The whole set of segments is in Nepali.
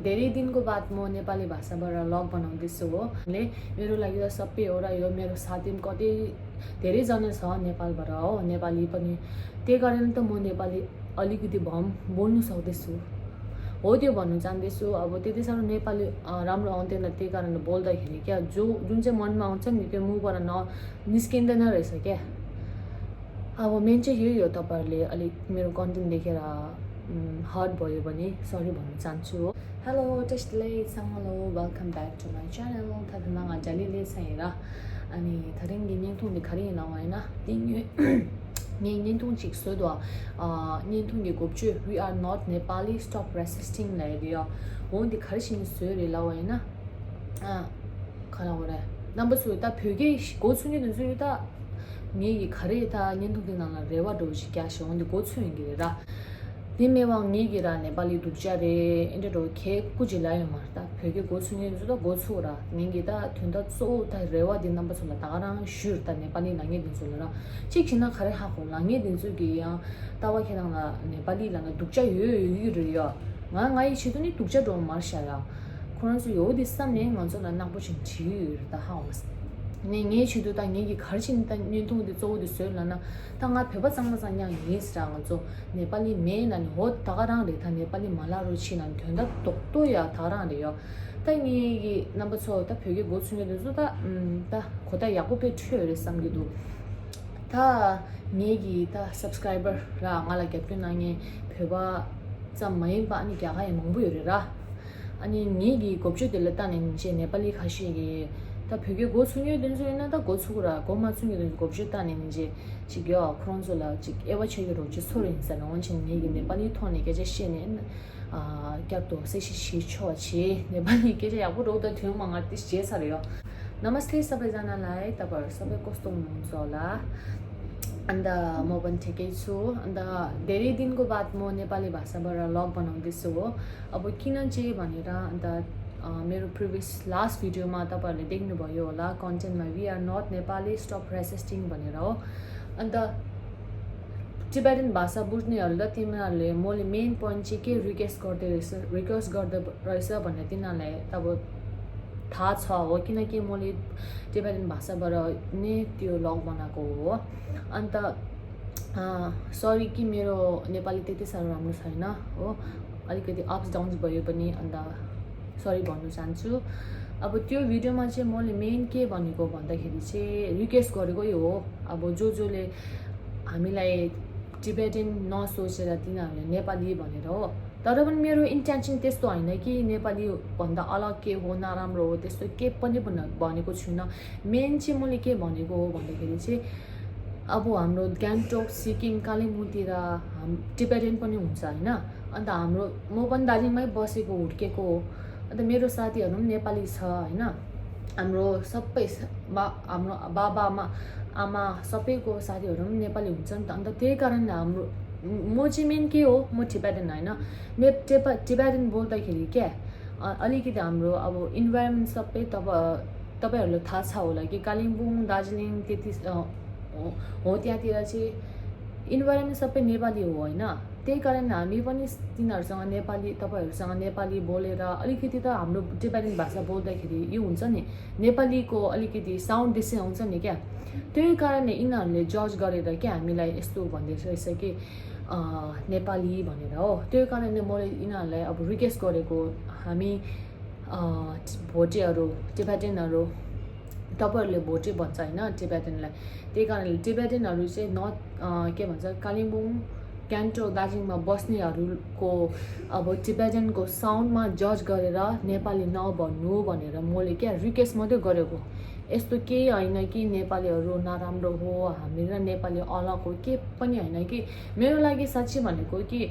धेरै दिनको बाद म नेपाली भाषाबाट लग बनाउँदैछु हो। मेरो लागि त सबै एउटा यो मेरो साथी पनि कति धेरैजना छ नेपालबाट हो, नेपाली पनि। त्यही कारण त म नेपाली अलिकति भए पनि बोल्नु सक्दैछु हो, त्यो भन्नु चाहन्दैछु। अब त्यति साह्रो नेपाली राम्रो आउँदैन, त्यही कारण बोल्दाखेरि क्या जुन चाहिँ मनमा आउँछ नि त्यो मुखबाट निस्किँदैन रहेछ क्या। अब मेन चाहिँ यही हो, तपाईँहरूले अलिक मेरो कन्टेन्ट देखेर हर्ट भयो भने सरी भन्न चाहन्छु हो। हेलो टेस्टले hello welcome back to my channel थाहा जालीले चाहिँ अनि थरेङ्गी निथुङले खरि होइन निथुङ चिक्सोदो निथुङगे गोप्चु we are not Nepali stop resisting लाइदियो हो नि खरि सिनिसुरे लाउ होइन खलाउरे नम्बर सु त फ्युगे गोचुनि दुसु त नि खरे त निथुङले नला रेवा दोजि क्याश हो नि गोचु हिँडेर निमेवाङ निगिरा नेपाली दुक्चारे इन्टरडो खे कुजिलायो मार्ता फेके गोचुनि जुदा गोचुरा निगे त थुन्दा सो त रेवा दिन नम्बर सुला तारा शुर त नेपाली लाङे दिन सुला चिकसिन खरे हाको लाङे दिन सुगी या तावा खेलाङला नेपाली लाङा दुक्चा यो ngai chiduni tukja do marshara khonsu yo disamne ngonso na nakbo chin chi da house ne nge chidu ta nge gi kharchin ta ni tu de zo de sel na ta nga pheba sangma sanyang ni sra ngo nepali me na ho ta ga rang de ta nepali mala ro chi nan thenda tok to ya ta ra de yo ta ni gi number 2 ta phege go chune de zo ta khoda ya ko pe thyo re sam gi do ta nge gi ta subscriber ra ngala get pe na nge pheba mai ba ni kya ga mong bu yore ra ani ni gi gopju de la ta ne je nepali khashi gi ta phege go chunye den so na ta go chura go ma chunye den gopju ta ne je chigyo khronzo la chig ewa chege ro ji sorin sa no chen ni gi nepali thone ge je shene kya to se shi cho chi nepali ge je ya bu ro da thyo ma nga tis je sa re yo namaste sabai jana lai tabar sabai kosto hunनुहुन्छ होला अन्त म पनि ठिकै छु अन्त धेरै दिनको बाद म नेपाली भाषाबाट लग बनाउँदैछु हो अब किन चाहिँ भनेर अन्त मेरो प्रिभियस लास्ट भिडियोमा तपाईहरुले देख्नुभयो होला कन्टेन्टमा we are not Nepali stop resisting भनेर हो अन्त टिबेटन भाषा बुझ्नेहरु त तिमीहरुले मैले मेन पोइन्ट चाहिँ के रिक्वेस्ट गर्दै रहेछ भन्ने तिनीहरुलाई अब थाहा छ हो किनकि मैले टिबेटन भाषाबाट नै त्यो लग बनाएको हो अन्त सरी कि मेरो नेपाली त्यति साह्रो राम्रो छैन हो अलिकति अप्स डाउन्स भयो पनि अन्त सरी भन्न चाहन्छु अब त्यो भिडियोमा चाहिँ मैले मेन के भनेको भन्दाखेरि चाहिँ रिक्वेस्ट गरेको हो अब जोले हामीलाई टिबेटन नसोचेर तिनीहरूले नेपाली भनेर हो तर पनि मेरो इन्टेन्सन त्यस्तो हैन कि नेपाली भन्दा अलग के हो नराम्रो हो त्यस्तो के पनि भनेको छुइनँ मेन चाहिँ मैले के भनेको हो भन्दाखेरि चाहिँ अब हाम्रो गान्तोक सिक्किम कालिम्पोङतिर टिबेटन पनि हुन्छ हैन अन्त हाम्रो म पनि दार्जिलिङमै बसेको हुर्केको हो अन्त मेरो साथीहरु पनि नेपाली छ हैन हाम्रो सबै हाम्रो बाबा आमा सबैको साथीहरु पनि नेपाली हुन्छ नि त अन्त त्यही कारण हाम्रो म चाहिँ मेन के हो म टिबेटन हैन टिबेटन बोल्दाखेरि के अलिकति हाम्रो अब इन्भाइरोमेन्ट सबै तपाईहरुलाई थाहा छ होला कि कालिम्पोङ दार्जिलिङ त्यति हो त्यहाँतिर चाहिँ इन्भाइरोमेन्ट सबै नेपाली हो हैन त्यही कारण हामी पनि तिनीहरुसँग नेपाली तपाईहरुसँग नेपाली बोलेर अलिकति त हाम्रो टिबेटन भाषा बोल्दाखेरि यो हुन्छ नि नेपालीको अलिकति साउन्ड त्यसै आउँछ नि क्या त्यही कारणले यिनीहरुले जज गरेर के हामीलाई यस्तो भन्दैछ रहेछ कि नेपाली भनेर हो त्यही कारणले मैले यिनीहरुलाई अब रिक्वेस्ट गरेको हामी भोटेहरु टिबेटनहरु तपाईहरुले भोटे भन्छ हैन टिबेटनलाई त्यही कारणले टिबेटनहरु चाहिँ नट के भन्छ कालिम्पोङ गान्तोक दार्जिलिङमा बस्नेहरुको अब टिबेटनको साउन्डमा जज गरेर नेपाली नभन्नु भनेर मैले के रिक्वेस्ट मात्रै गरेको यस्तो केही हैन कि नेपालीहरु नराम्रो हो हामी र नेपाली अलग हो के पनि हैन कि मेरो लागि साच्चै भनेको कि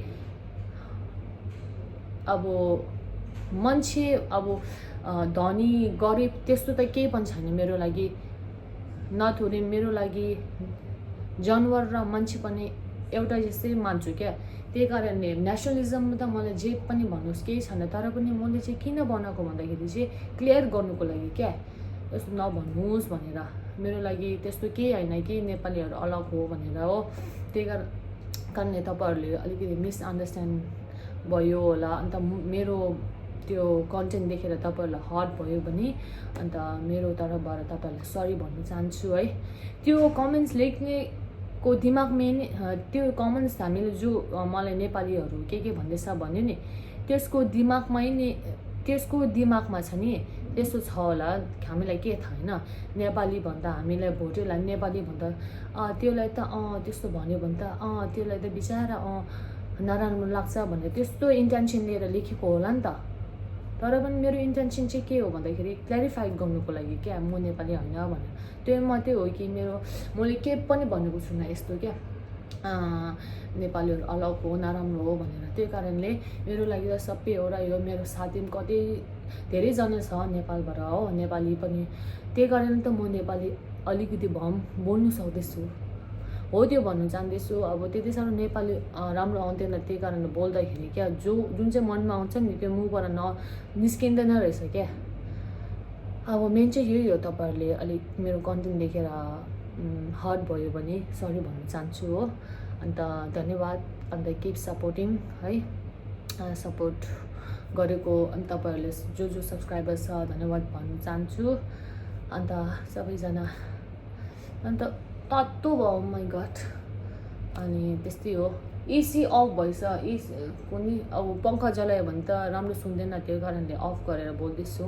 अब मान्छे अब धनी गरिब त्यस्तो त केही पनि छैन मेरो लागि नथोरी मेरो लागि जानवर र मान्छे पनि एउटा जस्तै मान्छु क्या त्यही कारणले नेसनलिजम त मलाई जे पनि भन्नुस् केही छैन तर पनि मैले चाहिँ किन बनाएको भन्दाखेरि चाहिँ क्लियर गर्नुको लागि क्या यस्तो नभन्नुस् भनेर मेरो लागि त्यस्तो केही हैन कि नेपालीहरु अलग हो भनेर हो त्यही कारणले तपाईहरुले अलिकति मिसअन्डरस्ट्यान्ड भयो होला अन्त मेरो त्यो कन्टेन्ट देखेर तपाईहरुलाई हट भयो भने अन्त मेरो तर्फबाट तपाईहरुलाई सरी भन्न चाहन्छु है त्यो कमेन्ट्स लेख्ने को दिमागमा नि त्यो कमेन्ट्स हामीले जो मलाई नेपालीहरु के भन्दैछ भन्यो नि त्यसको दिमागमा छ नि त्यस्तो छ होला हामीलाई के थाहा हैन नेपाली भन्दा हामीलाई भोटेलाई नेपाली भन्दा त्यसलाई त त्यस्तो भन्यो भने त त्यसलाई त बिचारा नराम्रो लाग्छ भनेर त्यस्तो इन्टेन्सन लिएर लेखेको होला नि त तर पनि मेरो इन्टेन्सन चाहिँ के हो भन्दाखेरि क्ल्यारिफाई गर्नुको लागि क्या म नेपाली हैन भनेर त्यो मात्रै हो कि मैले के पनि भनेको छुन यस्तो क्या नेपालीहरु अलग हो नराम्रो हो भनेर त्यो कारणले मेरो लागि त सबै एउटा यो मेरो साथी पनि कति धेरै जना छ नेपालबाट हो नेपाली पनि त्यही कारण त म नेपाली अलिकति भम बोल्नु सक्दैछु हो त्यो भन्नु चाहन्दैछु अब त्यति साह्रो नेपाली राम्रो आउँदैन त्यही कारणले बोल्दाखेरि क्या जुन चाहिँ मनमा आउँछ नि त्यो मुखबाट निस्किँदैन रहेछ क्या अब मेन चाहिँ यही हो तपाईहरुले अलि मेरो कन्टेन्ट देखेर हर्ट भयो भने सरी भन्न चाहन्छु हो अन्त धन्यवाद अन्त किप सपोर्टिङ है सपोर्ट गरेको अनि तपाईहरुले जो सब्स्क्राइबर्स छ धन्यवाद भन्न चाहन्छु अन्त सबैजना अन्त तत्तो भयो माइ गॉड अनि त्यस्तै हो एसी अफ भइछ कुनै अब पंखा जलायो भने त राम्रो सुन्दैन त्यो कारणले अफ गरेर बोल्दैछु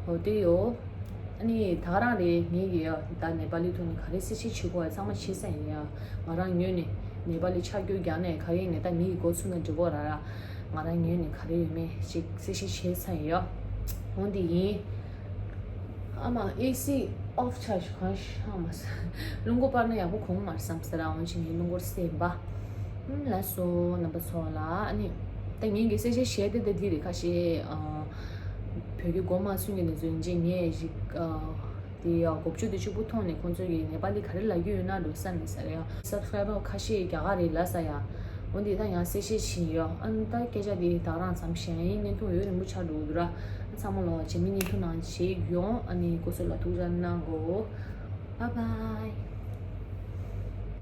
हो त्यही हो अनि धाराले 니게 다 네발리 돈이 가르치시 주고 상마 시세야 말랑 뉴니 네발리 차교 간에 가이네 다 미 고수는 주고라라 말랑 뉴니 가르메 시시 시세요 온디 아마 AC off charge cash 하마스 롱고 빠르네 야고 공 말씀스라 온신 롱고 스테바 라소 나바소라 아니 땡이게 세시 쉐데 데디리 카시 벽에 고마 숨기는 존재 니에지 디어 곱주디 주부톤에 콘저기 네발리 가릴라 유나 로산이사래요 subscriber 카시 가가리 라사야 온디 다야 세시시요 안다 계자디 다란 삼시에 년도 요리 무차도더라 사물로 재민이 투난 시요 아니 고슬라 두잔나고 바이바이